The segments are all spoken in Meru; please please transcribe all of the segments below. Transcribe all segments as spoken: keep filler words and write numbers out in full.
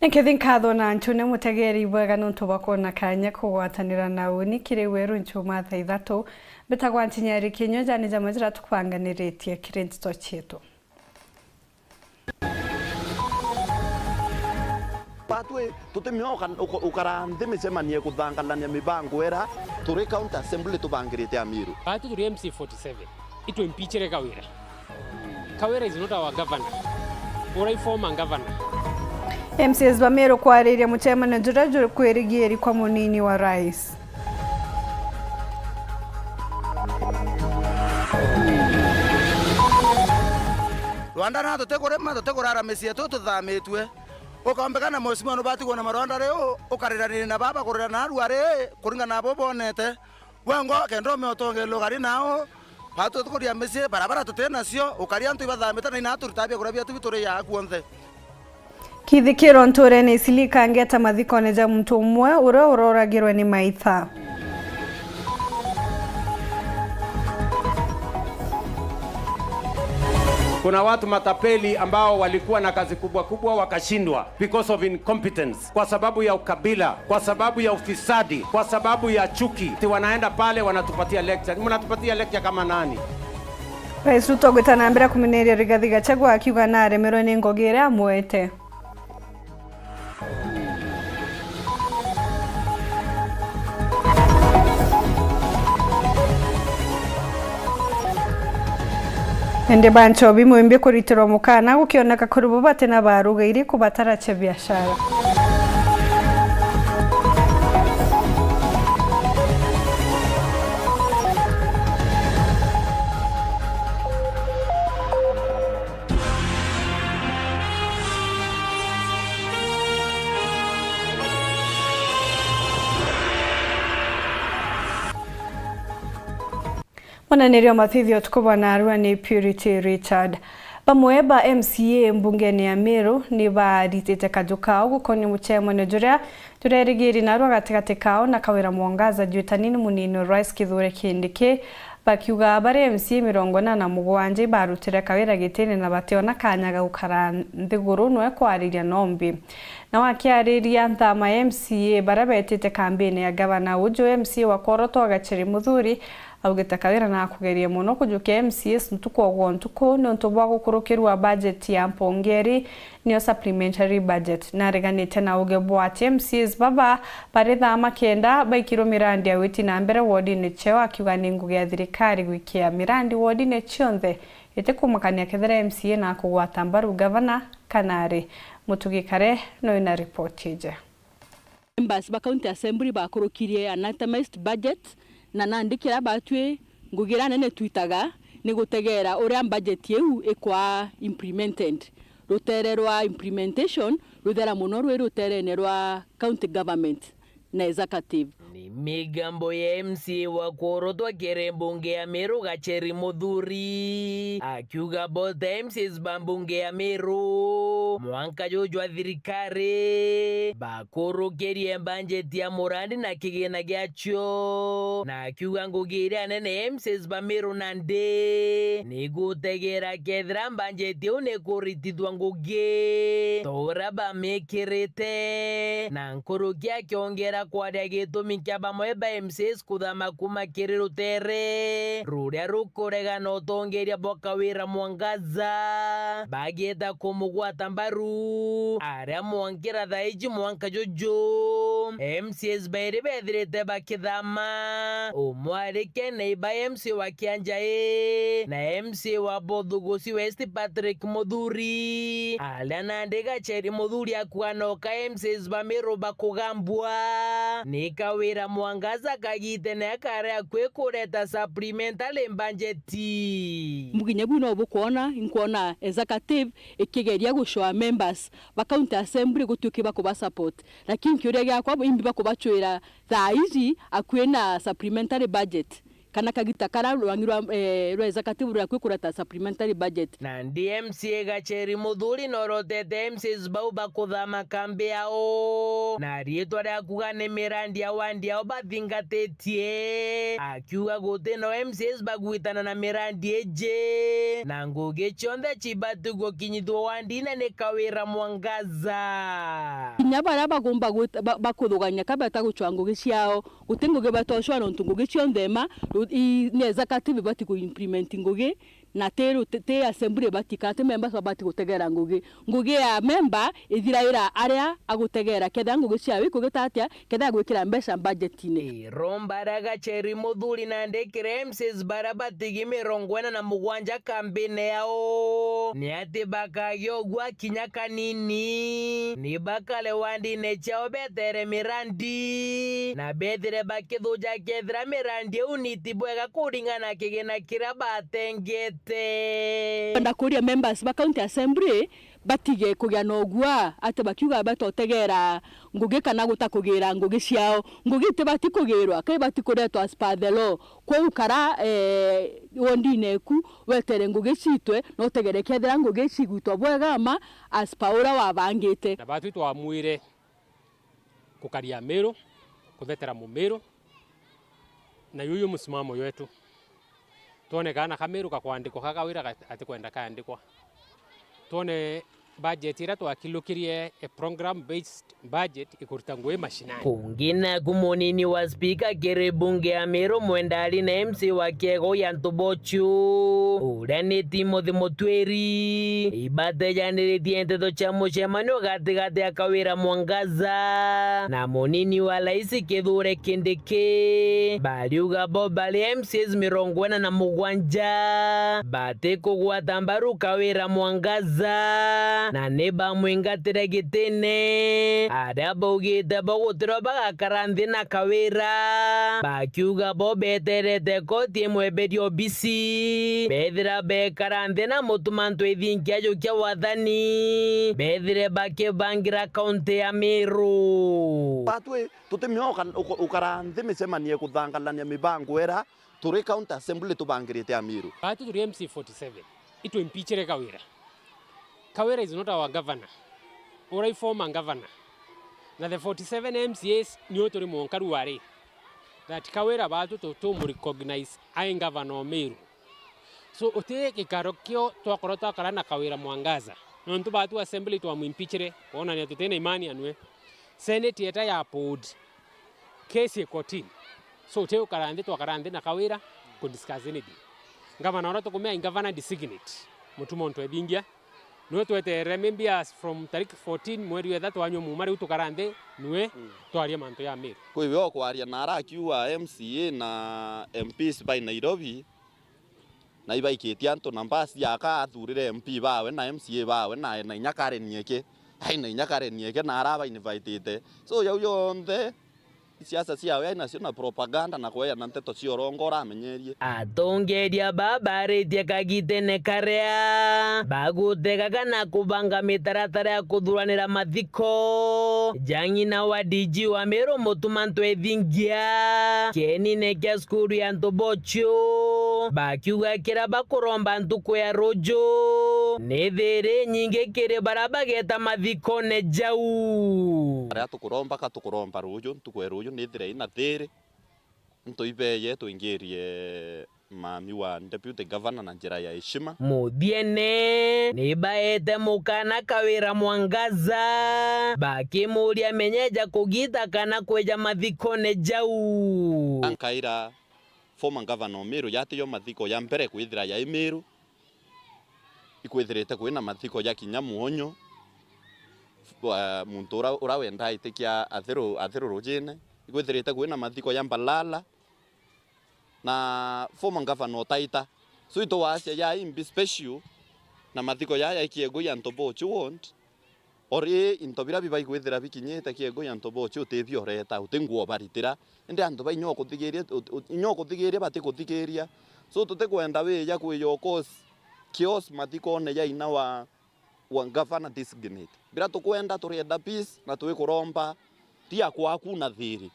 Nkithi nkatho na ncune mutegeri bwega nontu bwa kwona kanya kugwatanira na uni kiri weru nchuma thaa ithatu. Mbitagwa Ntinyeri Kinyua, jani jamwe jira tukubanganiritie kiri nteto cietu. Batwi tutimioka uka-, ukara nthi micemanio kuthangalania mibango era turi county assembly tubangirite Amiru. Batwi turi M C forty seven, itwimpichire Kawira. Kawira is not our governor. Urai former governor. M C As ba Meru kwariria mucemanio juria jukwirigiiri kwa munini wa rais. Rwanda na tutikurima, tutikurara micii yetu tuthamitue. Ukombeka na mheshimiwa nubatigwo na marwanda riu, ukariraniria na baba kurira na arua ri, kuringana na bo bonete. Wengwa kenda ume utongeria ugari nao, batu tukuria micii, barabara tuti nacio, ukaria antu ibathamite na inaa turita biakuria bietu bituriaa kuonthe. Kithikiro nturene Isilika ngeta mathikone ja muntu umwe uria uroragirwe ni maitha. Kuna watu matapeli ambao walikuwa na kazi kubwa kubwa wakashindwa because of incompetence, kwa sababu ya ukabila, kwa sababu ya ufisadi, kwa sababu ya chuki. Ati wanaenda pale wanatupatia lecture. Mnatupatia lecture kama nani? Rais Ruto gwita na mbere kumeneria Rigathi Gachagua akiuga naremerwe ni ngugi iria amwete. Indi ba nchobi mwimbi kuritirwa mukana gukioneka kuri bo bati na baruga iri kubatara cia biashara. Mwananiri wa mathithio utuku bwa narua ni Purity Richard. Bamwe ba M C A mbungene ya Meru ni baritite kaju kao gukonia mucemanio juria jurerigiri narua gatigati kao na Kawira Mwangaza jwitani ni munini wa Rais Kithure Kindiki, bakiuga bari M C A mirongo ina na mugwanja ibarutire Kawira gitine na bationa kanya ga gukara nthiguru nwe kwariria nombi. Nao akiariria nthama ya M C A baria betite kambini ya gavana uju, M C A wa Kworotwa Gacheri Muthuri augite Kawira nakugerie mono kujukia M C As ntuku o gwo ntuku niuntu bwa gukurukirua bajeti ya mpongeri, niyo supplementary budget. Nareganite na uge bwa ati M C As baba bari thama kenda baikirwe mirandi ya witi na mbere wodine ciao, akiuga ni ngugi ya thirikari gwikia mirandi wodine cionthe. Itikumakania kethira M C A nakugwata mbaru gavana kana ari. Mutugi Kare no ina ripoti iji. Members ba County Assembly bakurukirie anathemized budget, na nandi kiria batwi ngugi iria nene twitaga ni gutegeera uria budget iu ikwa implemented. Rutere rwa implementation ruthera mono rwi ruterene rwa county government na executive. Ni migambo ya M C A wa Kworotwa kiri mbunge ya Meru Gacheri Muthuri, akiuga both M C As ba mbunge ya Meru mwanka juju jwa thirikari bakurukirie mbanjeti ya murandi na kigina giacio, na akiuga ngugi iria nene M C As ba Meru nandi ni gutegeera kethira mbanjeti iu ni kuritithua ngugi ta uria bamikirite, na nkuruki akiongera kwaria gitumi kia bamwe ba M C As kuthama kuma kiri rutere ruria rukuregana utongeria bwa Kawira Mwangaza, bagieta kumugwata mbaru aria mwankira thaa iji mwanka juju. M C As bairi bethirite bakithama, umwe ari Ken Iba M C A wa Kianjai na M C A wa Bothugusi West Patrick Muthuri, aria nandi Gacheri Muthuri akuga noka M C As ba Meru bakugambua ni Kawira Mwangaza kagitene akari akui kureta supplementary budget. Muginya buu no bukwona, inkwona executive ikigeria gucoa members ba county assembly gutuike bakuba support, lakini kiuria giakwa imbi bakubacwira thaa iji akui na supplementary budget. kana kagita kara rwangi rwa, eh, rwa executive rwa kwi kureta supplementary budget. Nandi M C A Gacheri Muthuri norotete M C As bau bakuthama kambi yao na riitwa ria kuga ni mirandi ya wandi yao bathingatitie, akiuga guti no M C As bagwitana na mirandi iji na ngugi cionthe cibati gukinyithua wandine ni Kawira Mwangaza. Kinya baria bagumba gwita-, ba-, bakuthugania ka beta gucwa ngugi ciao, guti ngugi batocwa nontu ngugi cionthe ma, ru-, i, ni executive ibati ku implement ngugi, na ti ru-, ti, ti assembly ibati, kana ti members babati gutegera ngugi. Ngugi ya member ithiraira aria agutegera, kethira ngugi ciawe ikugita atia, kethira gwikira mbeca budgetine. Iromba ria Gacheri Muthuri na ndikire M C As baria batigi mirongo ina na mugwanja kambine yao ni ati bakagia ugua kinya kanini, ni bakare wandine ciao betere mirandi, na bethire bakithuja kethira mirandi iu ni ti bwega kuringana na kigina kiria batengete. Ndakuria members ba County Assembly batige kugia na ugua ati bakiuga batotegera ngugi kana gutakugira ngugi ciao. Ngugi itibati kugirwa, ka ibati kuretwa as per the law. Kwou kara, eh, wondine eku, wetere ngugi citwe, na utegere kethira ngugi cigwitwa bwega ma as per uria wabangite. Na batwi twamwire kukaria Miru, kuthetera Mumiru, na yuyu musimamo jwetu. Twone kana Kamiru gakwandikwa, ka Kawira ga-, atikwenda kaandikwa. Twone budget iria twakilukirie, a program based budget ikuruta ngugi mashinani. Kungi naku munini wa spika kiri bunge ya Miru Mwendali na M C wa Kiego ya Ntubochu, uria ni Timothy Mutwiri, ibatejaniritie nteto cia mucemanio gatigati ya Kawira Mwangaza na munini wa raisi Kithure Kindiki. Bariuga bo bari M C As mirongo ina na mugwanja batikugwata mbaru Kawira Mwangaza, na ni bamwingatire gitine. Aria baugite bo gutirio bagakara nthi na Kawira, bakiuga bo beterete koti imweberie obisi, bethira bekara nthi na Mutuma Ntwithinkia ajukia wathani, bethire bakibangira kaunti ya Miru. Batwi tutimio uka-, uka-, ukara nthi micemanio kuthangalania mibango era turi county assembly tubangirite Amiru. Batu turi M C forty seven, itwimpichire Kawira. Kawira is not our governor. Urai former governor. Na the forty seven M C As nio turi mwonkaru ari that Kawira batu tu, tu recognize ai governor o Miru. So uti gikaro kio twakorwo twakara na Kawira Mwangaza. Nontu batu assembly twamwimpichire, kwonania tutina imani anwe. Senate yeta ya pulled case ikotini. So uti ukara nthi, twakara nthi na Kawira ku discuss anything. Ngavana uria tukumea i ngavana designate, Mutuma Ntwithinkia, niwe tweterere maybe as from tariki fourteen mweri wa ithatu anywe muma riu tukara nthi niwe twaria mantu ya Miru. Kwi we ukwaria na ara akiuga M C A na M Ps bai Nairobi, na ibaikitie antu na mbasi yaka athurire M P bawe na M C A bawe na ena inya Karen Eke. Ai na inya Karen Eke na ara abainvitite. So yau yonthe, siasa ciawe ai nacio na propaganda na kweana nteto cia urongo uramenyerie. Atongeria baa baritie kagitene karia bagutega kana kubanga mitaratara ya kuthuranira mathiko ja ng'ina wa D G wa Miru Mutuma Ntwithinkia kienine kia cukuru ya Ntubochu, bakiuga kiria bakuromba ntuku ya ruju ni thiri nyingi kiri baria bageta mathikone jau. Aria tukuromba ka tukuromba ruju, ntuku ya ruju ni thire ina thiri, ntu ibeye twingirie mami wa deputy governor na njira ya heshima. Muthiene, ni baete mukana Kawira Mwangaza, bakimuria menyeja kugita kana kweja mathikone jau. Nkaira former governor o Miru, yatiyo mathiko ya mbere kwithira yai Miru, ikwithirite kwina mathiko ya kinya Muonyo, wa muntu ura, ura wenda aitikia athiru, athiru rujine, ikwithirite kwina mathiko ya Mbalala, na former governor o Taita. So itwacia ya imbi special na mathiko yaya ikiegwa ya Ntobochu ward, ori into biria bibai kwithira bikinyite kiegwa ya Ntobochu uti bioreta, uti nguo baritira. Indi antu ba inya ukuthigiria, ut-, ut-, inya ukuthigiria batikuthigiria. So tutikwenda wija kwija ukos-, kios mathikone ya ina wa wa governor designate. Biria tukwenda, turienda peace na twikuromba ria kwaku na thiri.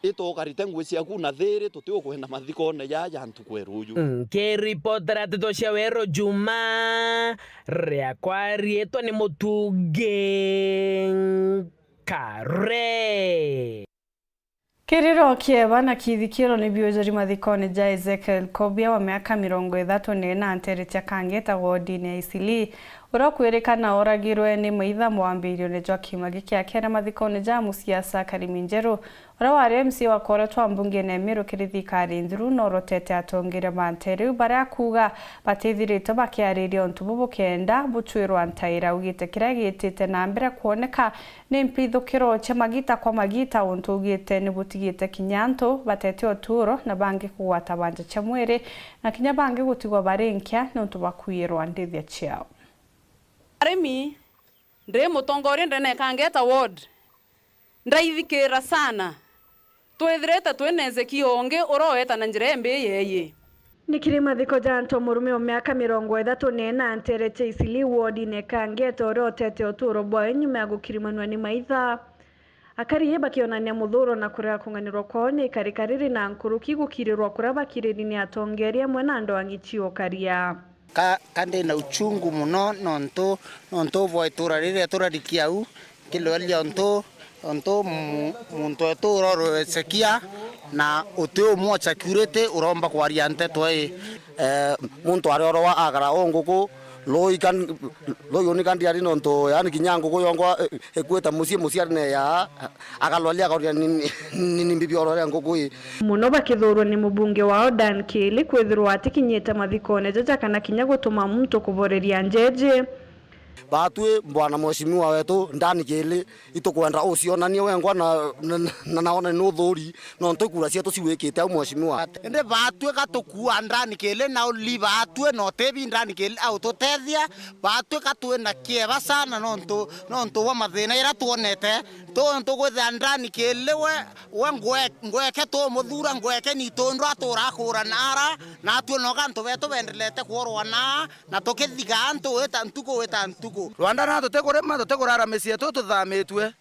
Ita ukarite ngui ciaku na thiri, tutiukwenda mathikone ja ja ntuku ya ruju. Nkiripotera nteto cia Weru Juma, riakwa riitwa ni Mutungi Nkare. Kiriro kieba na kithikiro ni biujuri mathikone ja Ezekiel Kobia wa miaka mirongo ithatu na ina, nteere cia Kangeta wodine ya Isili, uria ukwirikana oragirwe ni maitha mwambirione jwa kiumia giki kia kenda mathikone ja musiasa Kariminjeru, uria wari M C A wa koretwa mbungene ya Miru kiri thirikari nthiru, norotete atongeria ba nteere iu, baria akuuga batithiritwe bakiariria untu bubu kenda bucwirwa ntaira. Augite kiria gitite na mbere kwoneka ni mpithukiro cia magita kwa magita, untu augite ni butigite kinya antu batete uturo na bangi kugwata banja cia mwiri, na kinya bangi gutigwa bari nkia niuntu bwa kwiyirwa ndithia ciao. Arimi, ndi mutongoria ndene ya Kangeta ward, ndaithikira sana. Twithirite twi na Ezekia ungi uria ueta na njira imbi yeeyi. Ni kiri mathiko ja antu murume o miaka mirongo ithatu na ina nteere cia Isili wodine Kangeta uria utete uturo bwawe nyuma ya gukirimanua ni maitha. Akari bakionania muthuro na kurega kunganirwa kwao ni ikarika riri na nkuruki gukirirwa kuria bakiriri ni atongeria amwe na andu ang'i cia ukaria. Ka, ka ndi na uchungu mono nontu, nontu bwa itura riria turarikia au, nkilweria untu, untu mu, muntu wetu urorwe Ezekia, na uti umwe wa security uromba kwaria nteto ii. Eh, muntu ari orowa akara o nguku, rui kan-, rui uni kandi ari nontu, yaani kinya nguku yongwa, eh, ikuite mucii, muciari ne ya, akalwaria, akaria ni, ni, ni, ni mbibi ororia nguku ii. Muno bakithurwa ni mubunge wao Dan Kiili kwithirwa atikinyite mathikone jaja kana kinya gutuma muntu kuboreria njeje. Baatwi bwana mheshimiwa wetu Dan Kiili, itukwenda ucionanie wengwa na, na, na, na naone ni uthuri, nontu ikura cietu ciwikite au mheshimiwa. Indi baatwi ka tukua Dan Kiili na uli baatwi na utibi Dan Kiili aututethia, baatwi ka twina kieba sana nontu, nontu bwa mathina ira twonete, tontu kwithira Dan Kiili we, we ngwe-, ngweke tumuthura, ngweke ni tundu atura akura nara, natwi noka antu betu bendelete kworwa na, na tukithiga antu wita ntuku wita ntuku. Rwanda na tutikurima, tutikurara micii yetu tuthamitue.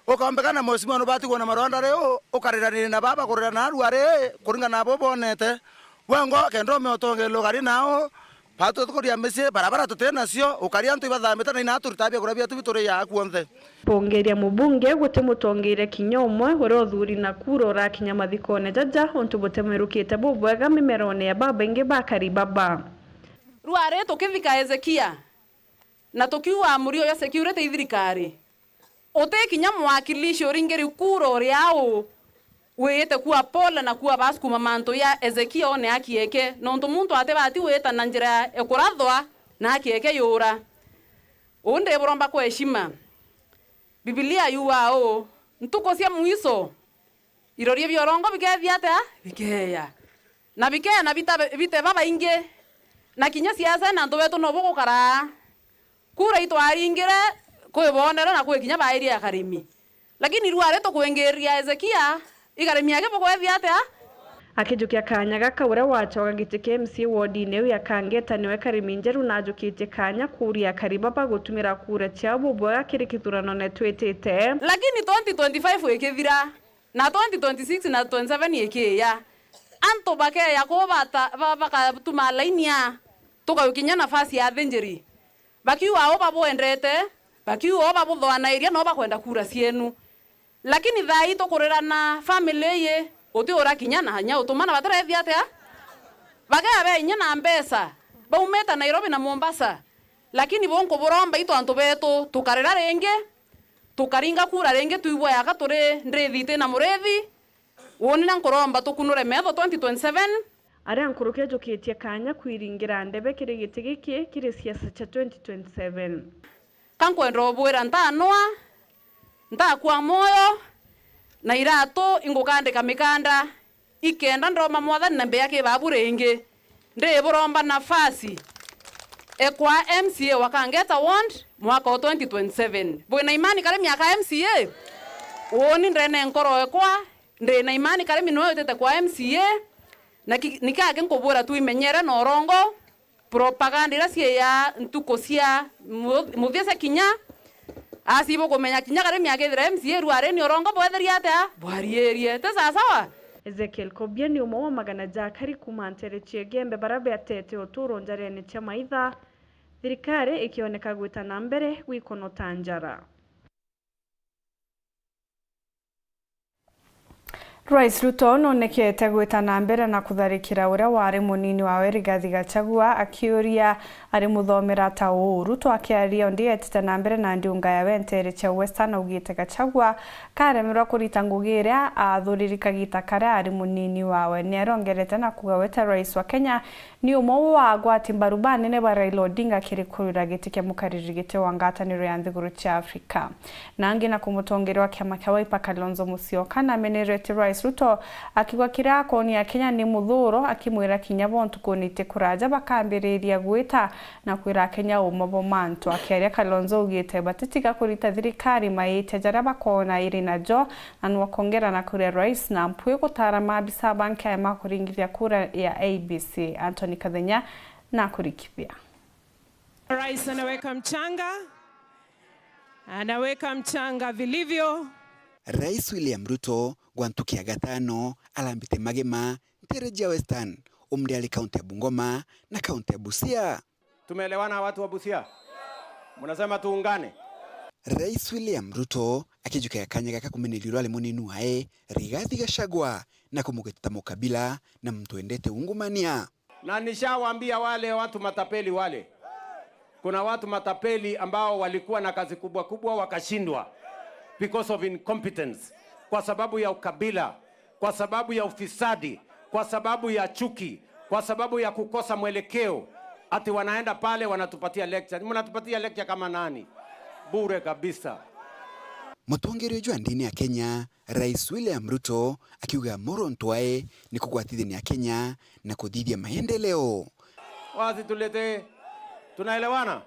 Ukombeka na mheshimiwa nubatigwa na marwanda riu, ukariranire na baba kurira na arua ri, kuringana na bo bonete. Wengwa kenda ume utongerere ukari nao, batu tukuria micii, barabara tuti nacio, ukari antu ibathamite na ina turitabia kuria bietu bituriaa kuonthe. Bongeria mubunge guti mutongeria kinya umwe uria uthuri na kura urakinya mathikone jaja, untu butemerukite bubwega mimerone ya babaingi bakari baba. Rwari tukithika Ezekia, na tukiuga muri uyo security i thirikari, uti kinya mwakilishi uringiri kura uria u wiyite kua pole na kua basukuma mantu ya Ezekia one aki eke, nontu muntu atibati wita na njira ya kurathwa na aki eke yura. Uu ndiburomba kwa heshima. Bibilia yugaa uu, ntuku cia mwiso, iroria bia urongo bikeethia atia? Bikeeya. Na bikeeya na bita-, bite babaingi. Na kinya siasa na antu betu no bugukaraa. Kura itwaringire kwi boonere na kwi kinya bairie akarimi. Lakini rwari tukwingiriria Ezekia, ikarimi aki bukweethia atia? Akijukia kaanya gaka, uria wacoka giti kia M C A wodine iu ya Kangeta niwe Karimi Njeru najukitie kaanya kuuria akari baba gutumira kura ciao bubwega kiri kithuranone twitite. Lakini twenty twenty-five ikithira, na twenty twenty-six na twenty-seven ikiiya, antu bakeeya kuu bata-, ba-, bakatuma laini ya, tukaukinya nafasi ya athinjiri. Bakiuga uu babwendete, bakiuga uu babuthoanairia, no bakwenda kura cienu. Lakini thaa ii tukurirana family ii, uti ura kinya na nya utumana batirethia atia? Bakea be inya na mbeca, baumite Nairobi na Mombasa. Lakini bunkuburomba itu antu betu, tukarira ringi, tukaringa kura ringi, twigwe yaka turi ndirithi iti na murithi. Uuni na nkuromba tukunure metho twenty twenty-seven. Aria nkuruki ajukitie kaanya kwiringira ndebe kiri giti giki kiri siasa cia twenty twenty-seven. Ka nkwenda ubwira ntanwa, ntakua mwoyo, na iratu ingukandika mikanda, ikenda ndoma Mwathani na mbia ki babu ringi. Ndiburomba nafasi ekwa M C A wa Kangeta Ward mwaka wa twenty twenty-seven. Bwina imani kari miaka M C A? Uuni ndene nkoro ekwa, ndina imani kari mino yutite kwa M C A, na ki-, nikaki nkubwira twimenyere na urongo, propaganda iria ciiya ntuku cia mu-, muthia cia kinya, Asi bukumenya kinya kari miaka ithira M C A ruari ni urongo bwetheria atia? Bwariirie. Ti sawa sawa? Ezekiel Kobia ni umwe wa magana ja akari kuuma nteere cia Igembe bara beatete uturo njarene cia maitha, thirikari ikioneka gwita na mbere gwikonota njara. Rais Ruto nonekete gwita na mbere na kutharikira uria wari munini wawe Rigathi Gachagua, akiuria ari muthomera ta uu. Ruto akiaria undi etite na mbere na ndiunga yawe nteere cia Western, augite Gachagua karemerwa kurita ngugi iria aathuriri kagita karia ari munini wawe. Ni arongerete na kuuga we ta rais wa Kenya ni umwe wa agwati mbaru banene ba Raila Odinga kiri kurwira giti kia mukariri giti wa ngwataniro ya nthiguru cia Afrika. Na angi na kumutongeria wa kiama kia Wiper Kalonzo Musyoka nameneretie Rais Ruto akiuga kiria akonia Kenya ni muthuro, akimwira kinya bo ntukuni ti kuraja bakambiriria gwita na kwira Akenya uma bo mantu. Akiaria Kalonzo augite batitiga kurita thirikari maitia jaria bakona iri najo, na nwakongera na kuria rais na mpwi gutara maabisa ba nkea ma kuringithia kura ya I E B C. Anthony Kathenya na kurikithia. Rais anaweka mchanga, anaweka mchanga vilivyo. Rais William Ruto gwa ntuku ya gatano arambite magema nteere cia Western, umri ari kaunti ya Bungoma na kaunti ya Busia. Tumeelewana, watu wa Busia? Mnasema tuungane? Rais William Ruto akijukia kanya gaka kumeneria uria ari munini wae Rigathi Gachagua na kumugweta ta mukabila na muntu wendete ungumania. Na nishawaambia wale watu matapeli wale, kuna watu matapeli ambao walikuwa na kazi kubwa kubwa wakashindwa because of incompetence, kwa sababu ya ukabila, kwa sababu ya ufisadi, kwa sababu ya chuki, kwa sababu ya kukosa mwelekeo, ati wanaenda pale wanatupatia lecture. Mnatupatia lecture kama nani? Bure kabisa. Mutongeria uju wa ndini ya Kenya, Rais William Ruto, akiuga muronto wae ni kugwatithania Kenya na kuthithia maendeleo. Wazi tulete, tunaelewana?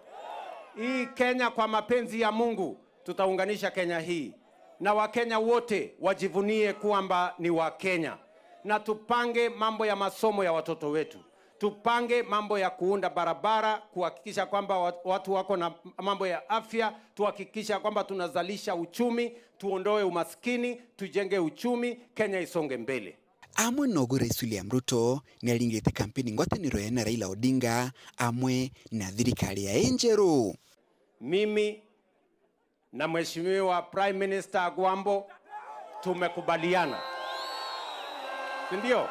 Hii Kenya, kwa mapenzi ya Mungu, tutaunganisha Kenya hii, na Wakenya wote wajivunie kwamba ni Wakenya, na tupange mambo ya masomo ya watoto wetu, tupange mambo ya kuunda barabara, kuhakikisha kwamba wa-, watu wako na mambo ya afya, tuhakikisha kwamba tunazalisha uchumi, tuondoe umaskini, tujenge uchumi, Kenya isonge mbele. Amwe nogu Rais William Ruto ni aringirite kampeni ngwataniro yae na Raila Odinga amwe na thirikari yae njeru. Mimi na Mheshimiwa Prime Minister Gwambo tumekubaliana, si ndio?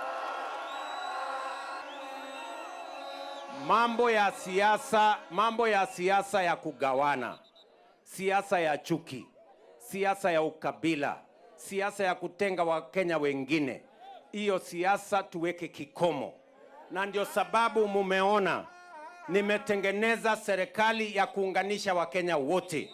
Mambo ya siasa, mambo ya siasa ya kugawana, siasa ya chuki, siasa ya ukabila, siasa ya kutenga Wakenya wengine, hiyo siasa tuweke kikomo. Na ndio sababu mumeona nimetengeneza serikali ya kuunganisha Wakenya wote,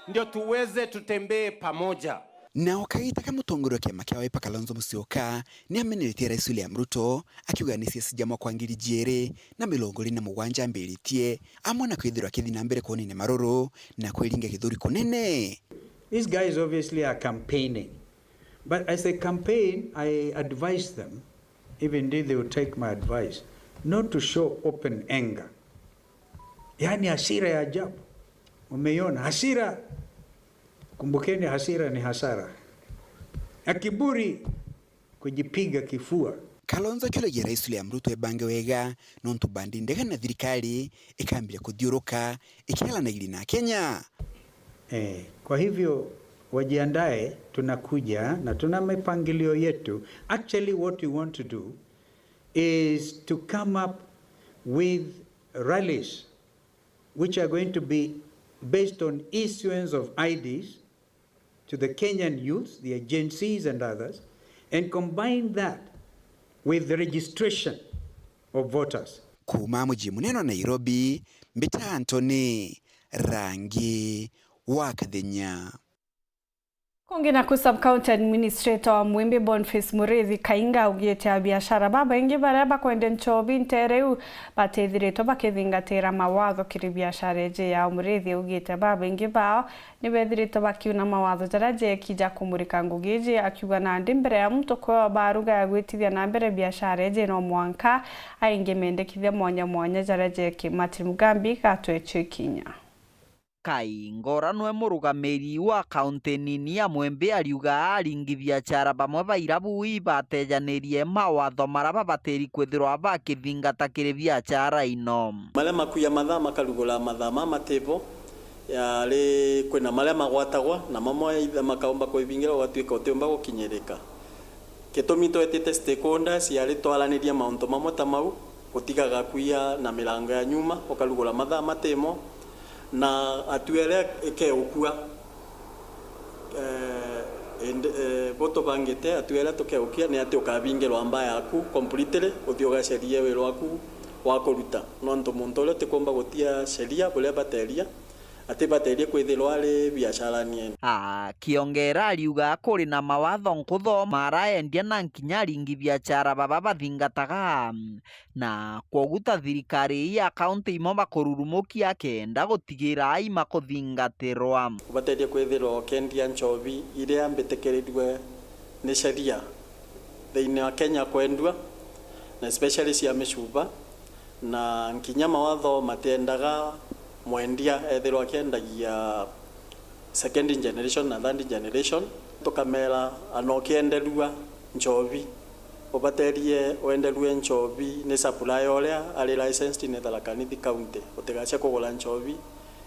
ndio tuweze tutembee pamoja. Nao kagita ka mutongoria wa kiama kia Wiper Kalonzo Musyoka ni ameneretie Rais William Ruto akiuga ni siasa ja mwaka wa ngiri ijiri na mirongo iri na mugwanja ambiritie, amwe na kwithirwa akithi na mbere kwonania maruru na kwiringa githuri kunene. These guys obviously are campaigning. But as they campaign, I advise them, even if they will take my advice, not to show open anger. Yaani hasira ya ajabu. Umeiona? Hasira, kumbukeni, hasira ni hasara. Na kiburi, kujipiga kifua. Kalonzo akiuragia Rais William Ruto ebange wega nontu bandi ndega na thirikari ikambiria kuthiuruka ikiaranairia na Kenya. Eh, kwa hivyo wajiandae, tunakuja na tuna mipangilio yetu. Actually, what we want to do is to come up with rallies which are going to be based on issuance of I Ds to the Kenyan youth, the Gen Zs and others, and combine that with the registration of voters. Kuuma mucii munene wa Nairobi, mbita Anthony Rangi wa Kathenya. Kungi naku, Sub-County Administrator wa Mwimbi Boniface Muriithi Kainga augite abiashara babaingi baria bakwendia nchobi nteere iu batithiritwe bakithingatira mawatho kiri biashara iji yao. Muriithi augite babaingi bao ni bethirite bakiuna mawatho jaria jeeki ja kumurika ngugi iji, akiuga nandi mbere ya muntu kwewa baruga ya gwitithia na mbere biashara iji, no mwanka aingi mendekithia mwanya mwanya jaria jeeki. Martin Mugambi gatwechie kinya. Kaingora nwe murugamiri wa kaunti nini ya Mwembe ariuga aringi biachara bamwe ba irabu ibatejanirie mawatho mara babatiri kwithirwa bakithingata kiri biachara ino. Maria makuya mathaa makarugura mathaa ma matibo, yari kwina maria magwatagwa na mamwe either makaumba kwibingira ugatwika utiumba gukinyirika. Gitumi twetite stakeholders yari twaranirie mauntu mamwe ta mau, gutigaga kuiya na mirango ya nyuma, ukarugura mathaa matimo, na atuere ikeukua. Eh, indi, eh, bo tubangite, atuere tukeukua ni ati ukabingirwa mbaa yaku completely, uthii ugacerie wira waku wa kuruta. Nontu muntu uria utikumba gutia sheria buria bateria, atibaterie kwithirwa ari biacarani ene. Akiongera ariuga kuri na mawatho nkutho maraendia na nkinya aringi biachara baba bathingataga, na kwogu ta thirikari ii ya kaunti imo bakururumukia kenda gutigira aima kuthingatirwa. Ubaterie kwithirwa ukiendia nchobi iria mbitikirirue ni sheria thiini wa Kenya kwendua, na especially cia micuba. Na nkinya mawatho matiendaga mwendia ethirwa akiendagia second generation na third generation. Tukamera, ana ukienderua nchobi, ubaterie wenderue nchobi ni supplier uria ari licensed ni Tharaka Nithi County. Utigace kugura nchobi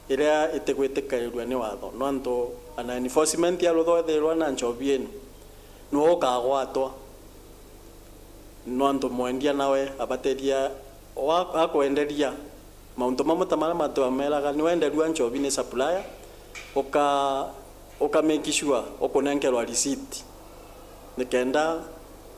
iria itigwitikirirua ni watho, nontu ana enforcement ya rutho ethirwa na nchobi ino, niwe ukagwatwa. Nontu mwendia nawe abateria wa-, akwenderia mauntu mamwe ta maria matwameraga, niwenderua nchobi ni supplier, uka-, uka make sure ukunenkerwa receipt, nikenda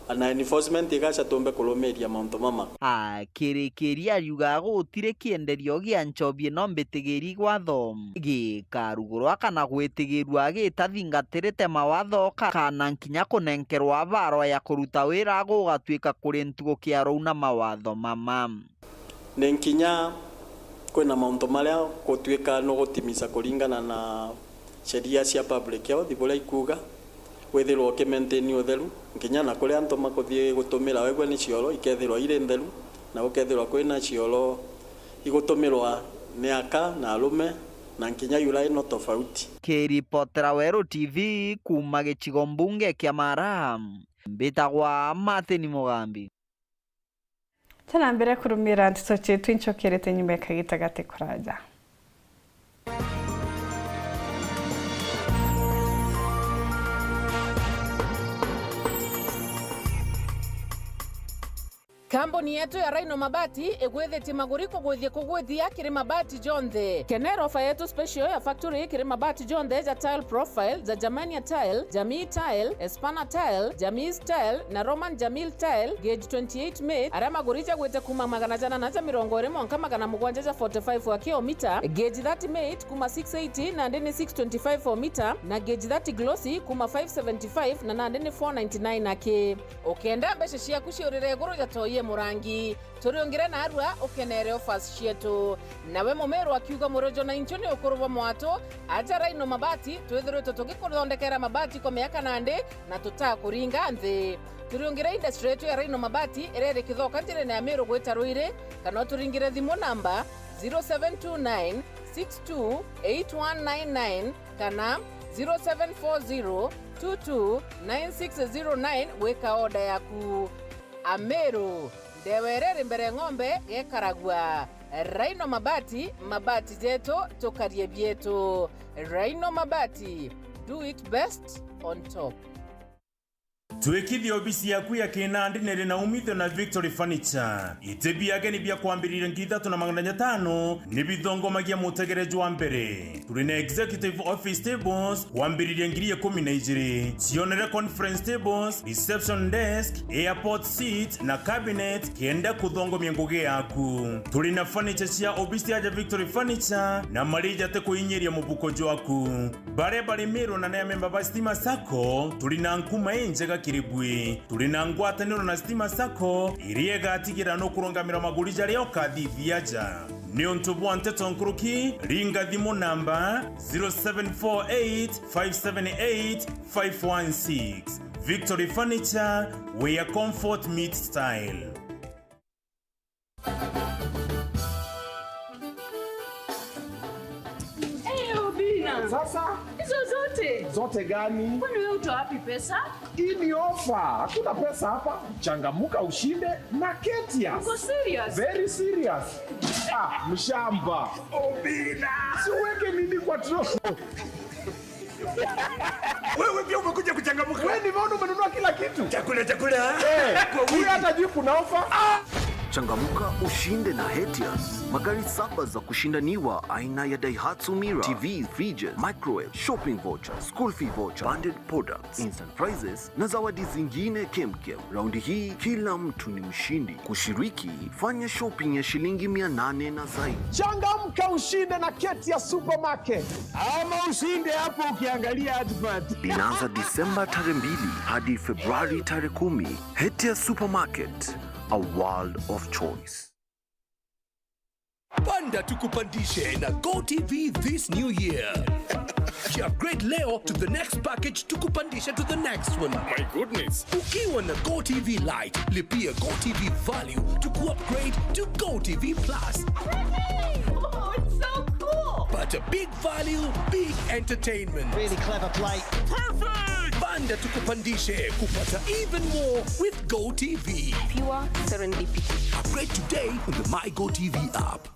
ana enforcement igaca tumbe kurumiria mauntu mama. Akirikiria ariuga gutiri kienderio gia nchobi ino mbitigiri gwatho gikarugurwa kana gwitigirua gitathingatirite mawatho ka-, kana nkinya kunenkerwa barwa ya kuruta wira gugatwika kuri ntugu kiarou na mawatho mama. Ni nkinya kwina mauntu maria gutwika nugutimiza kuringana na sheria cia public health buria ikuuga, withirwa ukimaintain utheru, nkinya na kuria antu makuthii gutumira wegua ni cioro ikethirwa iri ntheru, na gukethirwa kwina cioro igutumirwa ni aka na arume, na nkinya urinal tofauti. Kiripotera Weru T V kuuma gicigo mbunge kia Mara, mbitagwa Martin Mugambi. Tena mbere kurumira nteto cietu, incokerete nyuma ya kagita gati kuraja. Kambuni yetu ya Rhino Mabati igwithitie maguri kugwithia kugwithia kiri mabati jonthe. Kenera ofa yetu special ya factory kiri mabati jonthe ja tile profile, ja Germania tile, Jamii tile, Espana tile, Jamis tile na Roman Jamil tile, gauge twenty-eight mate, aria maguri jagwite kuuma magana jana na ja mirongo iri mwanka magana mugwanja ja forty-five wa kilomita, gauge thirty mate kuuma six eighty nandi ni six twenty-five o mita, na gauge thirty glossy kuuma five seventy-five na nandi ni four ninety-nine aki. Ukenda mbeca ciaku ciurire iguru ja toi e murangi, turiungire narua ukenere offers cietu. Nawe mumiru akiuga, murojo na inchu ni ukuru bwa mwatu, aja Rhino Mabati, twithiritwe tugikuthondekera mabati kwa miaka nandi na tutakuringa nthi. Turiungire industry yetu ya Rhino Mabati iria iri Kithoka njirene ya Miru gwita Rwiri, kana uturingire thimu namba zero seven two nine six two eight one nine nine kana zero seven four zero two two nine six zero nine gwika order yaku. Ameru, ndewa iria iri mbere ng'ombe gekaragua. Rhino Mabati, mabati jetu, tukarie bietu. Rhino Mabati, do it best on top. Twikithia obisi yaku ya kinandi niri na umithio na Victory Furniture. Iti bia ageni bia kwambiriria ngiri ithatu na magana jatano ni bithongomagia mutegere jwa mbere. Turi na executive office tables kwambiriria ngiri ikumi na ijiri, cionere conference tables, reception desk, airport seat na cabinet kenda kuthongomia ngugi yaku. Turi na furniture cia obisi aja Victory Furniture na marija ti kuinyiria mubuko jwaku. Baria bari Miru na ni amemba ba Stima Sacco, turi na nkuma injega kiri bwi. Turi na ngwataniro na Stima Sacco, iria igatigira nukurungamira maguri jaria ukathithia aja. Niuntu bwa nteto nkuruki, ringa thimu namba zero seven four eight five seven eight five one six. Victory Furniture, where comfort meets style. Sasa Hizo zote. Zote gani? Kwani wewe utoa wapi pesa? Hii ni ofa, hakuna pesa hapa. Changamuka ushinde na Ketias. Uko serious? Very serious. Ah, mshamba. Obina. Si uweke nini kwa tro? Wewe pia umekuja kuchangamuka. Wewe nimeona umenunua kila kitu. Chakula, chakula. Eh, huyu hata juu kuna ofa. Changamuka ushinde na Hetias. Magari saba za kushindaniwa aina ya Daihatsu Mira, T V, fridges, microwave, shopping voucher, school fee voucher, bundled products, instant prizes na zawadi zingine kemkem. Raundi hii kila mtu ni mshindi. Kushiriki, fanya shopping ya shilingi mia nane na zaidi. Changamka ushinde na Ketias Supermarket. Ama ushinde hapo ukiangalia advert. Inaanza Disemba tarehe mbili hadi Februari tarehe kumi. Hetias Supermarket, a world of choice. Panda tukupandishe na GoTV this new year. Upgrade leo to the next package, tukupandishe to the next one. My goodness. Ukiwa na GoTV Lite, lipia GoTV Value to upgrade to GoTV Plus. Oh, it's so cool. Pata big value, big entertainment. Really clever play. Perfect! Panda tukupandishe kupata even more with GoTV. Pure serendipity. Upgrade today on the My GoTV app.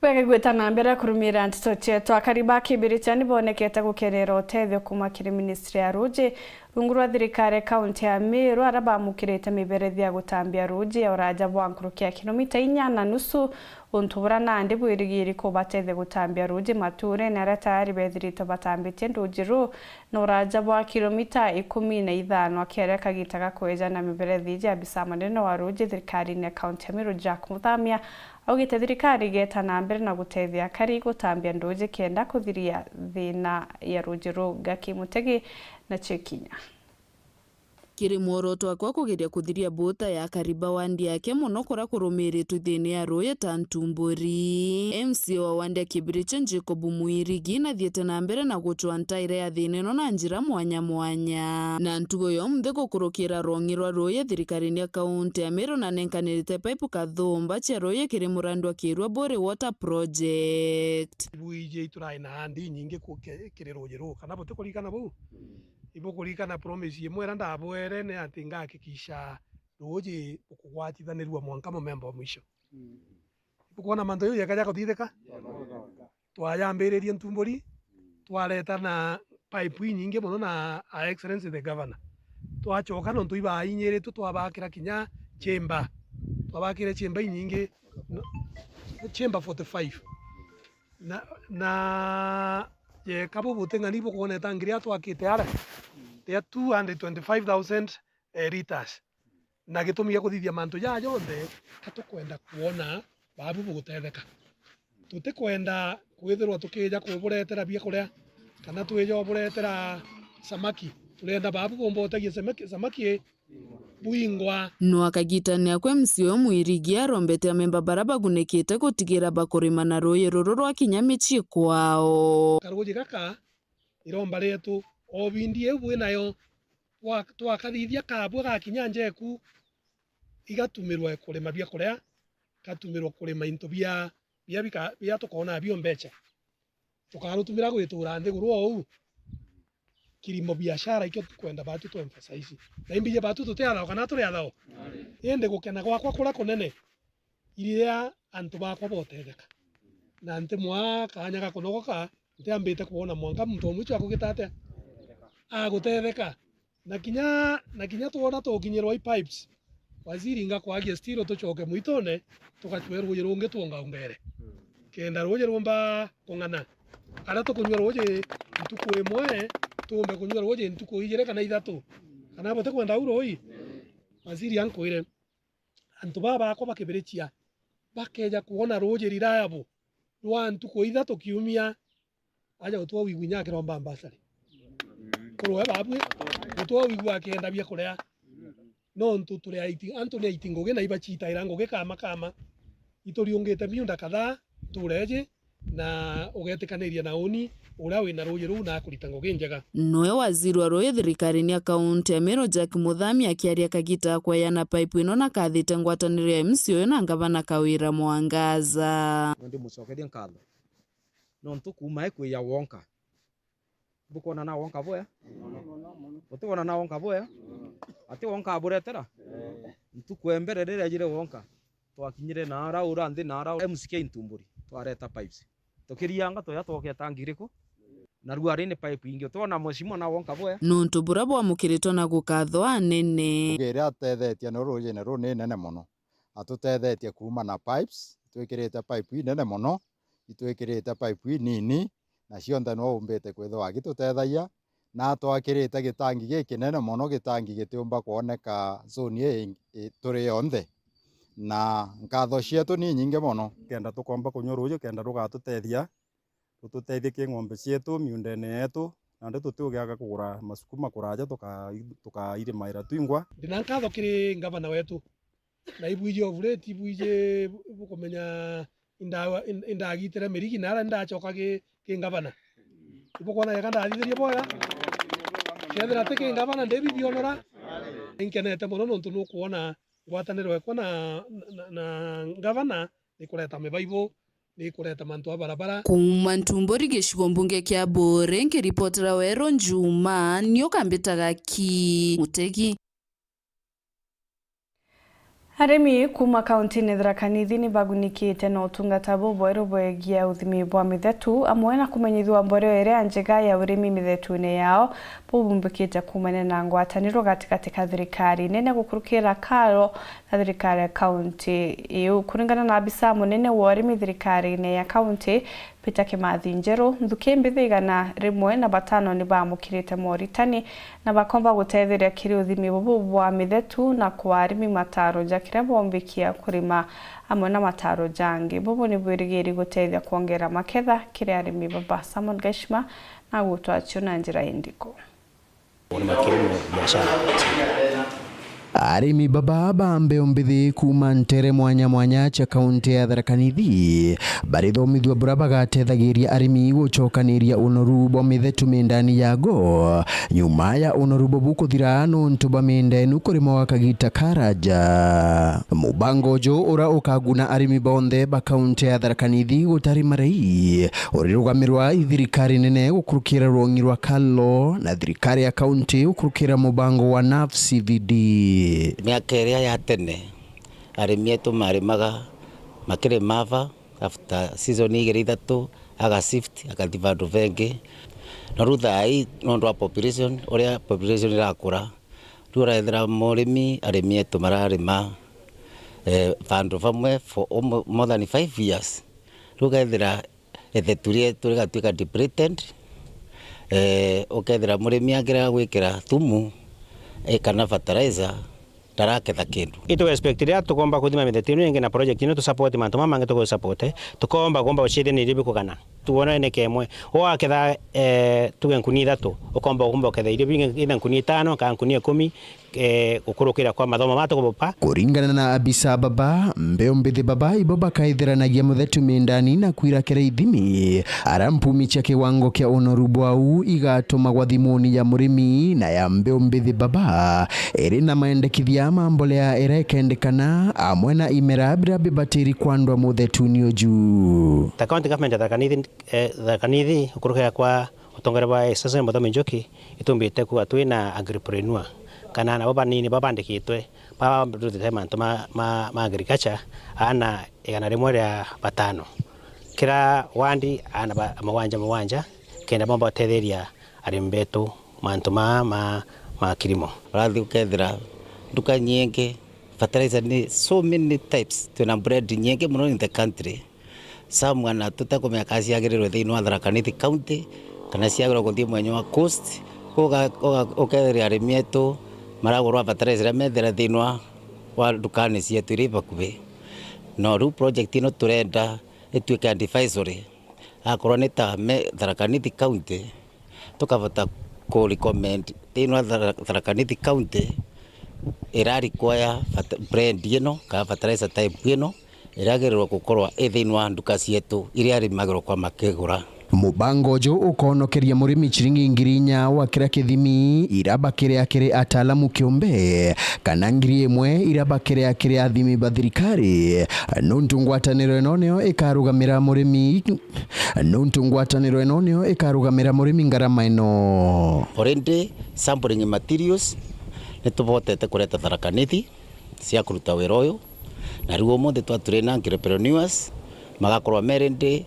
Bwega gwita na mbere kurumira nteto cietu. Akari ba Kibirichia ni bonekete gukenera utethio kuuma kiri ministry ya ruuji rungu rwa thirikari ya kaunti ya Meru, aria bamukirite miberethi ya gutambia ruuji ya uraja bwa nkuruki ya kilomita inya na nusu, untu buria nandi bwirigiri kubatethia gutambia ruuji maturene aria tayari bethiritwe batambitie ruuji ruu na uraja bwa kilomita ikumi na ithano. Akiaria kagita ga kweja na miberethi iji, abisa munene wa ruuji thirikarine ya kaunti ya Meru, Jack Muthamia, augite thirikari igeta na mbere na gutethia akari gutambia nduuji kenda kuthiria thina ya ruuji ruu. Gaki Mutegi na Chekinya. Kiri mworoto akwa kugeria kuthiria buta ya akari ba wandi yake, mono kuria kurumiritwe thina ya ruuji ta Ntumburi. M C A wa wandi ya Kibirichia, Jacob Mwirigi, nathiite na mbere na gucwa ntaire ya thina ino na njira mwanya mwanya. Na ntugo ya umunthi gukurukira rwong'i rwa ruuji thirikarine ya kaunti ya Meru, nanenkanirite paipu kathumba cia ruuji kiri murandi wa Kirua Bore Water Project. Ibu iji iturae na andi inyingi ku-, ke-, kiri ruuji ruu, kana butikuririkana buu? Ibukuririkana promise imwe iria ndabwere ni ati ngahakikisha ruuji bukugwatithanirua mwanka mumemba o mwisho. Ibukwona mantu jau jeka jakuthithika? Twayambiririe Ntumburi, twareta na pipe inyingi mono na Her Excellency the Governor. Twacoka nontu ibainyiritwe, twabakira kinya chamber. Twabakire chamber inyingi, no, chamber forty-five. Na, na jeka bubuteng'ani bukwoneta ngiri ya twakite aria, ria two hundred twenty-five thousand, eh, liters. Na gitumi gia kuthithia mantu jaa jonthe, ka tukwenda kwona baabu bugutetheka. Tutikwenda kwithirwa tukija kuburetera biakuria, kana twija uburetera samaki. Turenda baabu bumba utagia samaki, samaki bwingwa. No akagitania kwe M C A uyu Mwirigi arombete amemba baria bagunikite gutigira bakurima na ruuji ruru rwakinya micii kwao. Karuuji gaka iromba rietu, o bindi iu bwinayo, twa-, twakathithia kabua gakinya njeku, igatumirwa kurima biakuria, igatumirwa kurima into bia, bia bika-, bia tukoona bio mbeca. Tukarutumira gwitura nthiguru o uu. Kilimo biashara ikio tukwenda batu tu emphasize. Na imbije batu tuti athao kana turi athao. Indi gukena gwakwa kuria kunene, iria antu bakwa botetheka. Na ntimwaa kaanya ga kunogoka, ntiambite kwona mwanka muntu o mwicho akugita atia? Agutetheka. Na kinya, na kinya twona tukinyirwa i pipes, waziri ngakwagia still tucoke mwitone, tugacwe ruuji rungi twongaungere. Kenda ruuji rumba kung'ana. Aria tukunyua ruuji ntuku imwe, tuumbe kunyua ruuji ntuku ijiri kana ithatu. Kana butikwenda uu ruuji? Waziri ankwire, antu baa bakwa ba Kibirichia bakeja kwona ruuji reliable rwa ntuku ithatu kiumia, aja gutwa wigua inya akiromba mbasari. Kurwe babwe, gutwa wigua akienda biakuria. Nontu turi aiti, antu ni aiti ngugi na ibacitaira ngugi kama kama. Ituriungite miunda kadhaa, ntureji, na ugetikaniria na uni uria wina ruuji ruu na akurita ngugi njega. Nowe waziri wa ruuji thirikarine ya kaunti ya Meru, Jack Muthami, akiaria kagita kweana pipe ino na kathite ngwataniro ya M C A uyu na ngavana Kawira Mwangaza. Ndi mucokerie nkatho nontu kuuma ikwija wonka. Bukwona na wonka bwea? Utiwona na wonka bwea? Ati wonka aburetera? Ntuku ya mbere riria ejire wonka, twakinyire na ara ura nthi na ara M C K Ntumburi, twareta pipes. Tukirianga tuya twokea tangi iriku? Na rua ri ni pipe ingi. Utiwona mheshimiwa na wonka bwea? Nontu bura bwamukiritwe na gukathwa anene. Ngugi iria atethetie no ruujine ruu ni nene mono. Atutethetie kuuma na pipes, itwikirite pipe inene mono, itwikirite pipe inini, na cionthe no umbite kwithirwa agitutethagia, na atwakirite gitangi gikinene mono, gitangi gitiumba kwoneka zone ii ingi, i, turi yonthe. Na nkatho cietu ni inyingi mono. Kenda tukomba kunywa ruuji, kenda rugatutethia, rututethie ki ng'ombe cietu, miundene yetu, nandi tutiugiaga kugura masukuma kuraja tuka-, tukairimaira twingwa. Ndina nkatho kiri ngavana wetu, na ibwiji ovuleti, ibwiji bu-, bukumenya inda-, in-, indagitire mirigi na ara ndacoka ki, ki ngavana. Ibukwona yeka ndathithirie bwega? Kethira ti ki ngavana, ndi bibionora. Inkenete mono nontu nukwona ngwataniro ekwa na, na, na ngavana nikureta mibaibo, nikureta mantu a barabara. Kuuma Ntumburi gicigo mbunge kia Buuri, nkiripotera Weru Njuma, ni ukambitaga ki Mutegi. Arimi kuuma kauntine Tharaka Nithi ni bagunikite na utungata bubweru bwegie uthimi bwa mithetu, amwe na kumenyithua mboreo iria njega ya urimi mithetune yao, bubumbikite kuumania na ngwataniro gatigati ka thirikari nene gukurukira KALRO na thirikari ya kaunti iu. Kuringana na abisa munene wa urimi thirikarine ya kaunti, Peter Kimathi Njeru, nthuki mbithi igana rimwe na batano ni baamukirite moritani na bakomba gutetheria kiri uthimi bubu bwa mithetu na kwa arimi mataro ja kiria bombikia kurima amwe na mataro jangi. Bubu ni bwirigiri gutethia kwongera maketha kiri arimi baba. Simon Geshima na gutwacio na njira indiku. Ni makirimo biashara. Arimi baba ba mbeo mbithi kuuma ntere mwanya mwanya cia kaunti ya Tharaka Nithi barithomithua buria bagatethagiria arimi gucokaniria unoru bwa mithetu mindani yago nyuma ya unoru bubu kuthira nontu bwa mindenu kurimwa gwa kagita karaja. Mubango uju uria ukaguna arimi bonthe ba kaunti ya Tharaka Nithi gutari marai urirugamirwa i thirikari nene gukurukira rwongi rwa KALRO na thirikari ya kaunti gukurukira mubango wa NAFF C V D. Miaka iria ya tene, arimi etu marimaga, makirima ava, after season igiri ithatu, aga shift, akathi vandu vengi. Na riu thaa ii, nontu wa population, uria population irakura, riu urethira murimi, arimi etu mararima, eh, vandu vamwe for almo-, more than five years. Riu ukethira ithetu rietu rigatuika depleted, eh, ukethira murimi akirega gwikira thumu, eh, kana fertilizer, ndaraketha kindu. Itu expect riria tukomba kuthima mithetu ino ingi na project ino tu support mantu mama mangi tuku support, tukomba kuomba ucithia ni irio bikugana. Tuona ene kemwe. Waketha, eh, tuge nkuni ithatu, ukomba, ukomba uketha irio bingi, either nkuni itano, kana nkuni ikumi, eh, gukurukira kwa mathomo ma tukubupa. Kuringana na abisa baba, mbeo mbithi baba ibo bakaithiranagia muthetu mindani na kwirakira ithimi, ara mpumi cia kiwango kia unoru bwau igatumagwa thimuni ya murimi na ya mbeo mbithi baba, iri na maendekithia ma mbolea iria ikendekana, amwe na imera biria bibatiri kwandwa muthetuni uju. Ta county government ya Tharaka Nithi, eh, Tharaka Nithi, gukurukira kwa utongeria bwa Excellency Muthomi Njuki, itumbite kuuga twina agripreneur, kana nabo banini baba bandikitwe, baba barutite mantu ma, ma, ma agriculture, aana igana rimwe ria batano. Kira wandi aana ba, mugwanja mugwanja, kenda bomba gutetheria arimi betu mantu ma, ma, ma kilimo. Urathi ukethira nduka nyingi, fertilizer ni so many types, twina brand nyingi muno in the country. Some ana tutakumenya kana ciagirirwe thiini wa Tharaka Nithi County, kana ciagirwa kuthii mwenya wa coast. Uga-, uga-, ukeetheria arimi etu maragurwa fertilizer iria methira thiini wa, wa ndukani cietu iria ibakuvi. No riu project ino turenda ituike advisory. Akorwo ni ta me Tharaka Nithi County, tukavota ku recommend thiini wa Thara-, Tharaka Nithi County ira require fata-, brand ino, kana fertilizer type ino, iragirirwa gukorwa i thiini wa nduka cietu iria arimagirwa kwa makigura. Mubango uju ukonokeria murimi ciringi ngiri inya wa kira kithimi, ira bakiria kiri ataalamu kiumbe, kana ngiri imwe ira bakiria kiri athimi ba thirikari, nuntu ngwataniro ino niyo ikarugamira murimi, nuntu ngwataniro ino niyo ikarugamira murimi ngarama ino. Already sampling materials nitubotete kureta Tharaka Nithi cia kuruta wira uyu, na riu umunthi twaturire na entrepreneurs magakorwa me ready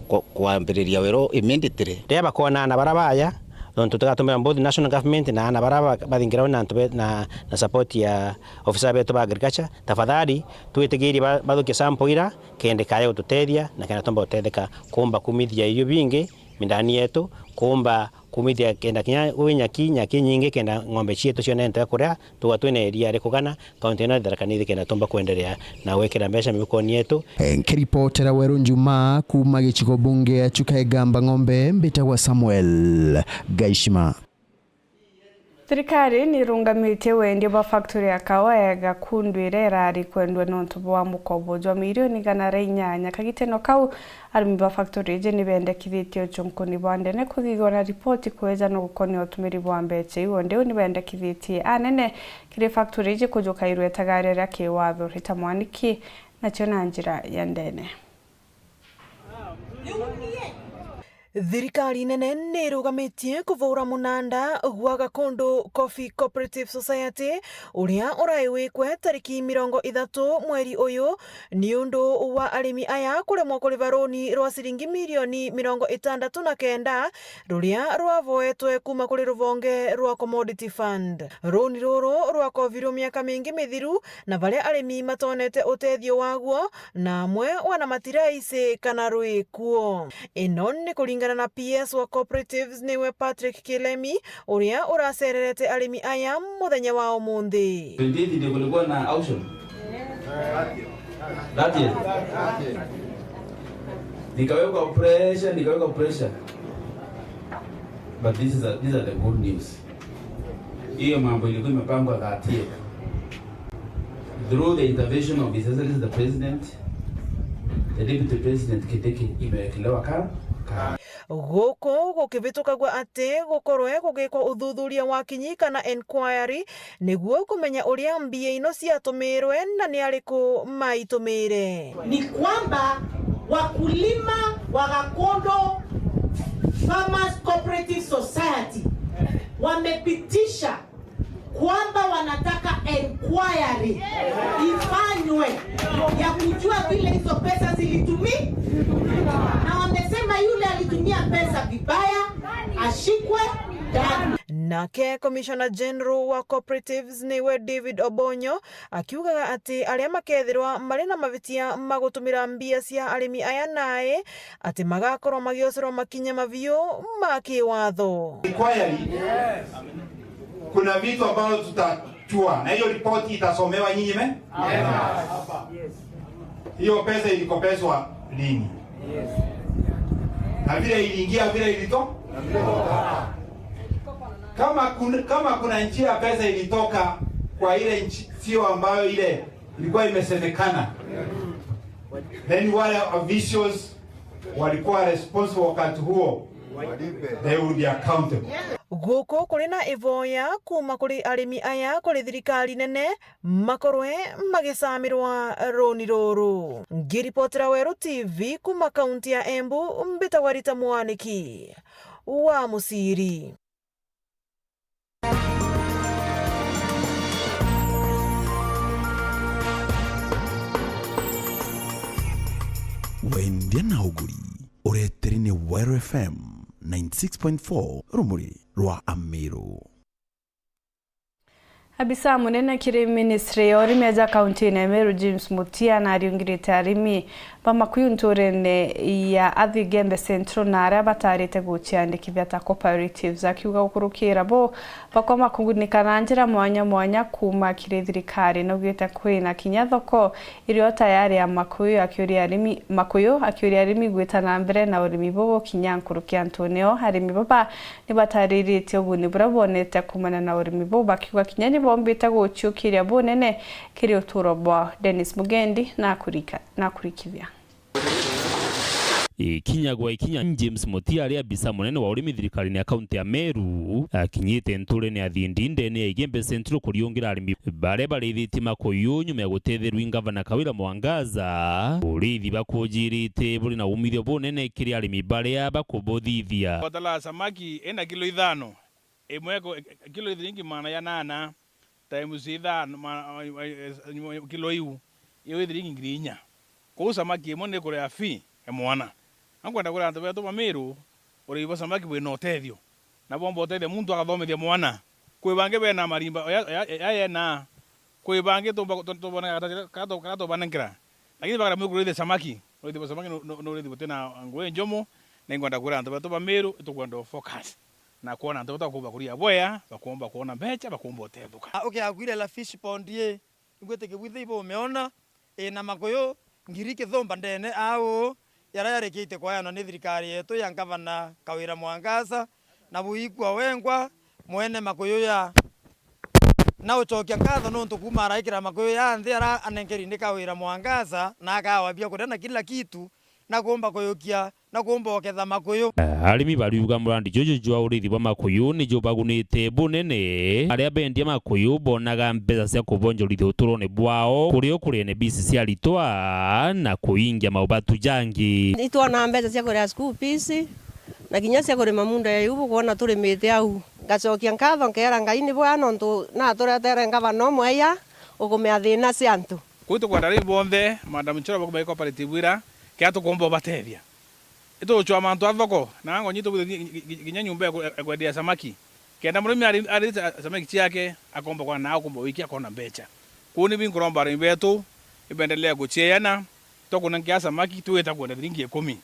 ku-, kwambiriria wira uu immediately. Riria bakoona aana bara baya, nontu tugatumira both national government na aana bara ba-, bathingira na antu be-, na, na support ya ofisa betu ba agriculture, tafadhali twitigirie ba-, bathukie sample ira, kenda ikaja gututethia na kenda tumba gutetheka kuumba kumithia irio bingi mindani yetu, kuumba kumithia kenda kinya gwi nyaki, nyaki nyingi kenda ng'ombe cietu cione into ya kuria, tuga twina iria rikugana, kaunti ino ya Tharaka Nithi kenda tumba kwenderea na gwikira mbeca mifukoni yetu. Nkiripotera Weru Njuma kuuma gicigo bunge ya Chuka Igamba Ng'ombe, mbitagwa Samuel Gaishima. Thirikari ni irungamitie wendia bwa factory ya kawa ya Gakundu iria irari kwendwa nontu bwa mukobo jwa milioni igana ria inyanya. Kagiteno kau, arimi ba factory iji ni bendekithitie uchunkuni bwa ndene kuthithwa na ripoti kweja no gukonia utumiri bwa mbecha iu. Onde u ni bendekithitie anene kiri factory iji kujuka irwetaga riria kiwatho. Rita Mwaniki nacio na njira ya ndene. Thirikari nene ni irugamitie kuvura munanda gwa Gakundu Coffee Cooperative Society, uria urai wikwe tariki mirongo ithatu mweri uyu, ni undu wa arimi aya kuremwa kuriva runi rwa ciringi milioni mirongo itandatu na kenda ruria rwavoetwe kuma kuri ruvonge rwa Commodity Fund. Runi ruru rwakovirwe miaka mingi mithiru, na varia arimi matonete utethio waguo, na amwe wana matiraisi kana rwikuo. Ino ni kuringana na P S wa Cooperatives niwe Patrick Kilemi, uria uracererete arimi aya muthenya wa umunthi. Twenty eight ndio kulikuwa na auction. That year. Nikawekwa pressure, nikawekwa pressure. But this is a, these are the good news. Hiyo mambo ilikuwa imepangwa thirtieth. Through the intervention of His Excellency the President, the Deputy President Kindiki imewekelewa kando, kando. Guku gukivitukagua ati gukorwe gugikwa uthuthuria wa kinyi kana inquiry niguo kumenya uria mbia ino ciatumirwe na ni ariku maitumire. Ni kwamba wakulima wa Gakondo Farmers Cooperative Society wamepitisha kwamba wanataka inquiry ifanywe ya kujua vile hizo pesa zilitumi-, na wamesema yule alitumia pesa vibaya ashikwe ndani. Nake Commissioner General wa Cooperatives niwe David Obonyo akiugaga ati aria makethirwa mari na mavitia ma gutumira mbia cia arimi aya nae, ati magakorwa magiocerwa makinya maviu ma kiwatho. Inquiry, kuna vitu ambazo tutachua, na hiyo ripoti itasomewa nyinyi me? Hiyo pesa ilikopeswa lini? Na vile iliingia, vile ilito-, kama kuna, kama kuna njia pesa ilitoka kwa ile nchi, sio ambayo ile ilikuwa imesemekana, then wale officials walikuwa responsible wakati huo, they will be accountable. Guku kuri na ivoya kuma kuri arimi aya kuri thirikari nene makorwe magicamirwa runi ruru. Ngiripotera Weru T V kuma kaunti ya Embu, mbitagwa Rita Mwaniki wa Muciri. Wendia na uguri, ureteri ni Weru F M ninety six point four, rumuri rwa Amiru. Abisa munene kiri ministry ya urimi aja kaunti ya Meru, James Mutia, nariungirite arimi ba makuyu nturene ya Athigembe Central na aria batarite guciandikithia ta cooperatives, akiuga gukurukira bo bakoma kugunika na njira mwanya mwanya kuma kiri thirikari. Naugite kwina kinya thoko irio tayari ya makuyu, akiuria arimi, makuyu, akiuria arimi gwita na mbere na urimi bubu kinya nkuruki antune o. Arimi baba nibatariritie uguni buria bonete kumana na urimi bubu, bakiuga kinya ni bombite guciukiria bunene kiri uturo bwao. Dennis Mugendi nakurika-, nakurikithia. Ikinya gwa ikinya, James Mutia ari abisa munene wa urimi thirikarine ya kaunti ya Meru, akinyite nturene ya Thindi ndene ya Igembe Central kuriungira arimi baria barithitie makuyu nyuma ya gutetherua i ngavana Kawira Mwangaza. Urithi bakujirite buri na umithio bunene kiri arimi baria bakubuthithia. Kotala samaki ina kilo ithano, imwe ko-, kilo ithiringi magana janana, times ithano, ma-, ma-, ma-, kilo iu, iu ithiringi ngiri inya. Kou samaki imwe ni kuria fee ya mwana. Na nkwenda kwira antu betu ba Meru, urithi bwa samaki bwina utethio. Na bwomba utethia muntu agathomithia mwana. Kwi bangi bena marimba, ya, ya, ya, ya yena. Kwi bangi tumba, tu-, tuboneka ta, ka tu-, ka tubanenkera. Lakini bakara mwe kurithia samaki. Urithi bwa samaki nu-, nu-, ni urithi butina ngugi njomo, na inkwenda kwira antu betu ba Meru, itukwenda u focus na kwona antu betu bakuumba kuria bwea, bakuumba kwona mbecha, bakuumba utethuka. Ah, ukiakwire la fish pond ii, ingwitikia bwithe ibumiona, ina makuyu ngiri kithumba ndene au, jaria jarikite kweanwa ni thirikari yetu ya ngavana Kawira Mwangaza, na buikua wengwa mwene makuyu ya Na ucokia nkatho nuntu kuuma araikira makuyu ya nthi ara anenkeri ni Kawira Mwangaza, na akawa biakuria na kila kitu, na kuumba kuyukia, na kuumba uketha makuyu. Arimi bariuga murandi juju jwa urithi bwa makuyu ni jubagunite bunene. Aria bendia makuyu bonaga mbeca cia kubonjorithia uturone bwao, kuri o kuri N B C cia ritwa, na kuingia maubatu jangi. Itwona mbeca cia kuria school fees, na kinya cia kurima munda ya iu bukwona turimite au. Ngacokia nkatho nkeera Ngai ni bwega nontu naturetere ngavana umwe aija ukumea thiina cia antu. Kuu tukwenda ri bonthe, Madam Chair, bakuuma i cooperative ira, kea tukumba ubatethia. Itugucwaa mantu a thoko, na ango nyitu bwithe ngi-, ngi-, ngi-, nginya nyumba ya ku-, ya kwendia samaki. Kenda murimi ari, ari sa-, samaki ciake, akomba kwana na akomba wiki akona mbecha. Kuu ni binkuromba arimi betu, ibendelee gucieana, twakunenkea samaki, twita kwenda thiringi ikumi.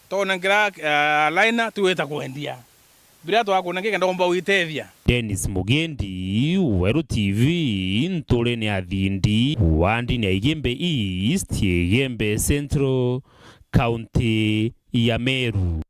Twakunenkera, eh, liner, twita kwendia. Biria twakunenkea kenda umba witethia. Dennis Mugendi, Weru T V, nturene ya Thindi, wandini ya Igembe East, Igembe Central, County ya Meru.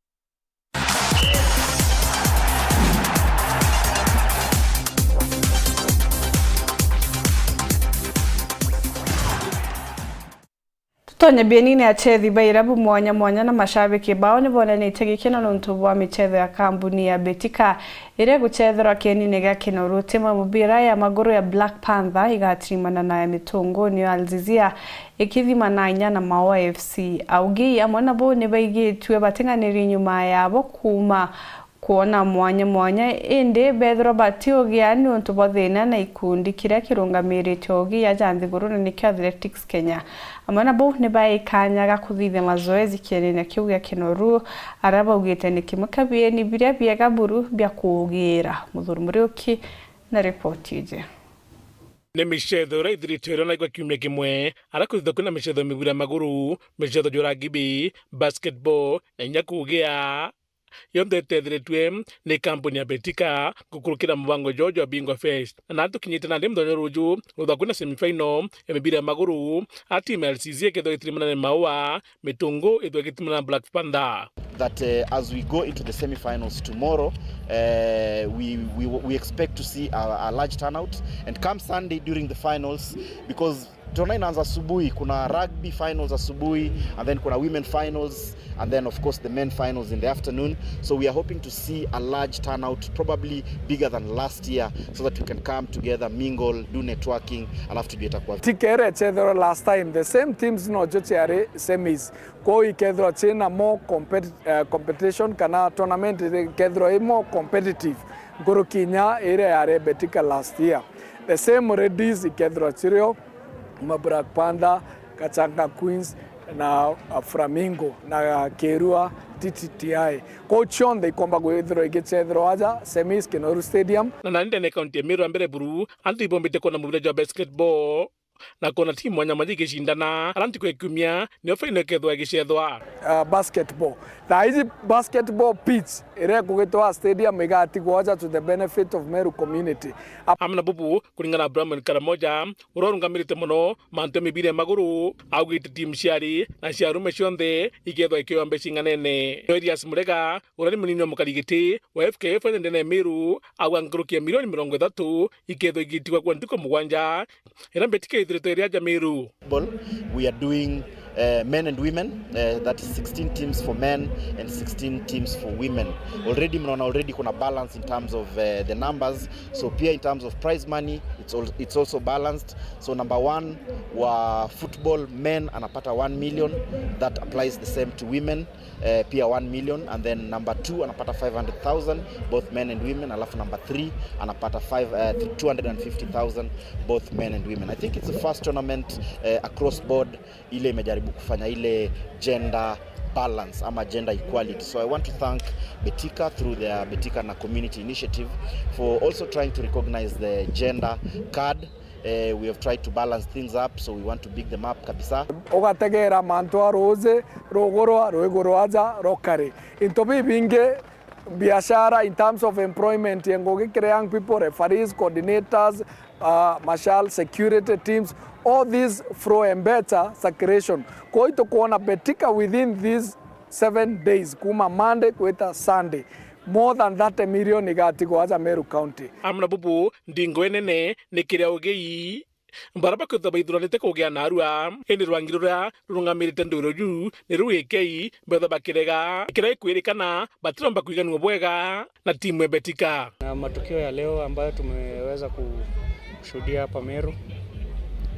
Tutonye bienine, achethi ba irabu mwanya mwanya na mashabiki bao nibonanitie gikeno nuntu bwa michetho ya kambuni ya Betika iria iguchetherwa kienine gia Kinoru. Timu ya mubira ya maguru ya Black Panther igatirimana na ya Mitungu, niyo Al Jizia ikithimana inya na Maua F C. Augi amwe nabo nibaigitue bating'aniri nyuma yabo kuuma kwona mwanya mwanya, indi bethirwa batiugia niuntu bwa thina na ikundi kiria kirungamiritwe ugia ja nthiguru na nikio Athletics Kenya. Amwe nabo nibaikanya ga kuthithia mazoezi kienene kiu gia Kinoru, aria baugite ni kimwe kia bieni biria biega buru bia kuugira. Muthuri Muriuki na ripoti iji. Ni michetho iria ithiritwe iria naigua kiumia kimwe, aria kwithithwa kwina michetho mibura maguru, michetho jwa rugby, basketball, na inya kuugia. Yonthe itetheretue ni kampuni ya Betika gukurukira mubango juu jwa Bingwa Fest. Na nandi tukinyite nandi muthenya ruju, guthwa kwina semi-final ya mibira ya maguru, a timu ya L C C ikethwa itirimana na Maua, Mitungu ithwa igitimana na Black Panther. That, uh, as we go into the semi-finals tomorrow, uh, we, we, we expect to see a, a large turnout. And come Sunday during the finals, because Tuna inaanza asubuhi, kuna rugby finals asubuhi, and then kuna women finals, and then of course the men finals in the afternoon. So we are hoping to see a large turnout, probably bigger than last year, so that we can come together, mingle, do networking, alafu tujue itakuwa. Tikere chetherwa last time, the same teams nojo ciari semis. Kwou ikethirwa cina more compet-, eh, competition kana tournament ikethirwa i more competitive nkuruki inya iria yari Betika last year. The same ladies ikethirwa cirio, ma Black Panther, Gachanga Queens, na, uh, Flamingo, na, uh, Kirua, T T T I. Kwou cionthe ikomba kwithirwa igichetherwa aja semis Kinoru Stadium. Na nandi ndene kaunti ya Meru ya mbere buru, antu ibombite kwona mubira jwa basketball. na kwona timu mwanya mwanya igicindana, ara ntuku ya kiumia nio final ikethwa igicethwa. Uh, basketball. Thaa iji basketball pitch iria ikugitwa stadium igatigwa aja to the benefit of Meru community. Amwe na bubu, kuringana na Bramwell Karamoja, uria urungamirite mono mantu ya mibira ya maguru, augite timu cia ari na cia arume cionthe ikethwa ikioya mbeca ing'anene. Elias Murega, uria ni munini wa mukarigiti wa F K F ndene ya Meru, auga nkuruki ya milioni mirongo ithatu ikethwa igitigwa kwa ntuku mugwanja, iria Betika ithiritwe iri aja Meru. Ball, we are doing uh, men and women, uh, that is sixteen teams for men and sixteen teams for women. Already mnaona already kuna balance in terms of uh, the numbers, so pia in terms of prize money it's, al it's also balanced. So number one wa football men anapata one million, that applies the same to women, uh, pia one million, and then number two anapata five hundred thousand, both men and women, alafu number three anapata five, uh, two hundred and fifty thousand, both men and women. I think it's the first tournament uh, across board ile imejaribu kufanya ile gender balance ama gender equality. So I want to thank Betika through their Betika na Community Initiative for also trying to recognize the gender card. Uh, we have tried to balance things up, so we want to big them up kabisa. Ugategera mantu a ruuji, rugurwa, rwiguru aja, rokari. Into bibingi, biashara, in terms of employment ya ngugi kiri young people, referees, coordinators, uh, marshal, security teams, all these flow and better circulation. Kwou itukwona Betika within these seven days, kuma Monday kwita Sunday, more than thirty million igatigwa aja Meru County. Amwe na bubu, ndingo inene ni kiria ugei. Baria bakwithwa baithuranite kugia narua, indi rwangi ruria rurungamirite ndwiro ju ni rugikei, mbethwa bakirega, kiria gikwirikana batiromba kwiganua bwega na timu ya Betika. Na matukio ya leo ambayo tumeweza kushuhudia hapa Meru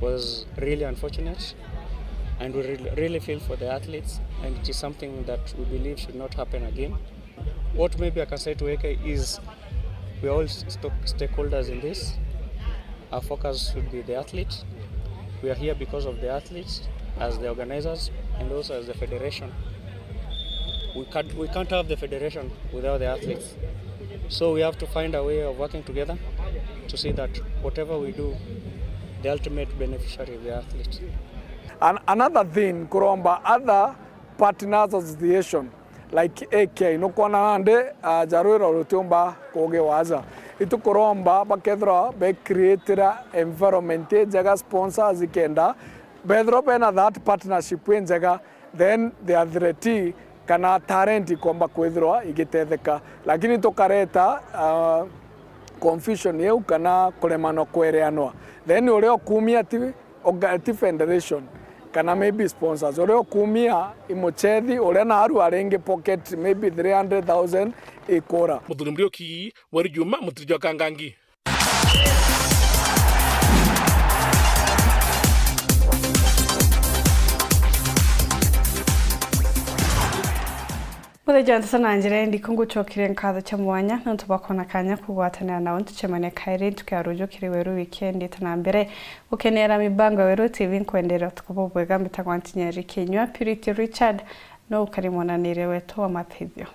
was really unfortunate and we really, really feel for the athletes and it is something that we believe should not happen again. What maybe I can say to A K is we are all st- stakeholders in this. Our focus should be the athlete. We are here because of the athletes, as the organizers, and also as the federation. We can't, we can't have the federation without the athletes. So we have to find a way of working together to see that whatever we do, the ultimate beneficiary is the athlete. An- another thing, kuromba other partners association like A K, nukwona nandi, ah, ja rwiro rutiumba kugiwa aja. Itukuromba bakethirwa be creatira environment injega, sponsors ikenda bethirwa bena that partnership injega, then the athlete kana talent ikomba kwithirwa igitetheka. Lakini tukareta, ah, confusion iu kana kuremanwa kwereanwa. Then uria ukumia ti Oga-, ti federation, kana maybe sponsors. Uria ukumia i muchethi, uria naarua ringi pocket maybe three hundred thousand ikura. Muthuri Muriuki, Weru Juma, Mutiri jwa Kangangi. Muthenya wa nteto na njira ya ndiku ngucokeria nkatho cia mwanya nontu bwa kwona kanya kugwatanira nao ntucemania kairi ntuku ya ruju kiri Weru wikendi ita na mbere. Gukeneera mibango ya Weru T V, nkwendeera utuku bubwega. Mbitagwa Ntinyeri Kinyua. Purity Richard no ukari mwananire wetu wa matethio.